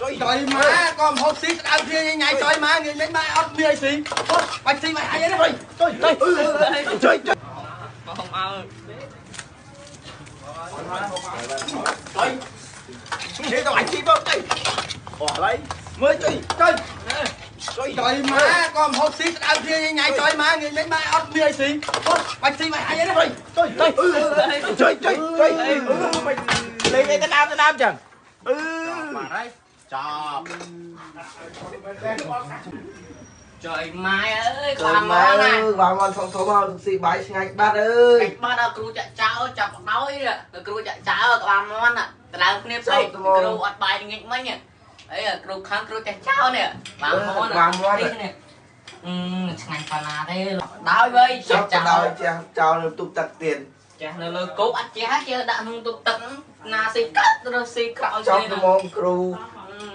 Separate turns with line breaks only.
ចុយម៉ាក៏មហូបស៊ីស្ដៅគ្នាញ៉ៃចុយម៉ាងាយមិនម៉ាអត់មានអីស៊ីពុតបាច់ស៊ីបាច់អីទេចុយចុយចុយចុយ
មកអើ
ចុយនេះទៅអញស៊ីបងចុយអស់ហើយមើលចុយចុយចុយចុយម៉ាក៏មហូបស៊ីស្ដៅគ្នាញ៉ៃចុយម៉ាងាយមិនម៉ាអត់មានអីស៊ីពុតបាច់ស៊ីបាច់អីទេចុយចុយចុយចុយចុយ
លេងអីទៅដើមទៅដើមចឹងអឺ
បាទហើយចប់
ចុយម៉ែអើយ
ក្បាលម៉ែអើយក្បាលមាន់សុំសុំមកស៊ីបាយឆ្ងាញ់បាត់អើយ
បាត់ដល់គ្រូចាក់ចោលចាប់ដោយដល់គ្រូចាក់ចោលក្បាលមាន់ដដើមគ្នាពេកគ្រូអត់បាយងាកមិញអីគ្រូខឹងគ្រូចាក់ចោលនេះក្បាលមាន់
ក្បាលមាន់
នេះអឺឆ្ងាញ់ប៉ុណ្ណាទេដោយវិញ
ចាប់ដោយជះចោលនៅទូទឹកទៀត
ជះនៅលើគោកអត់ជះជះដាក់ក្នុងទូទឹកណាស៊ីកាត់ទៅស៊ីក្រោយ
ចប់ត្មងគ្រូ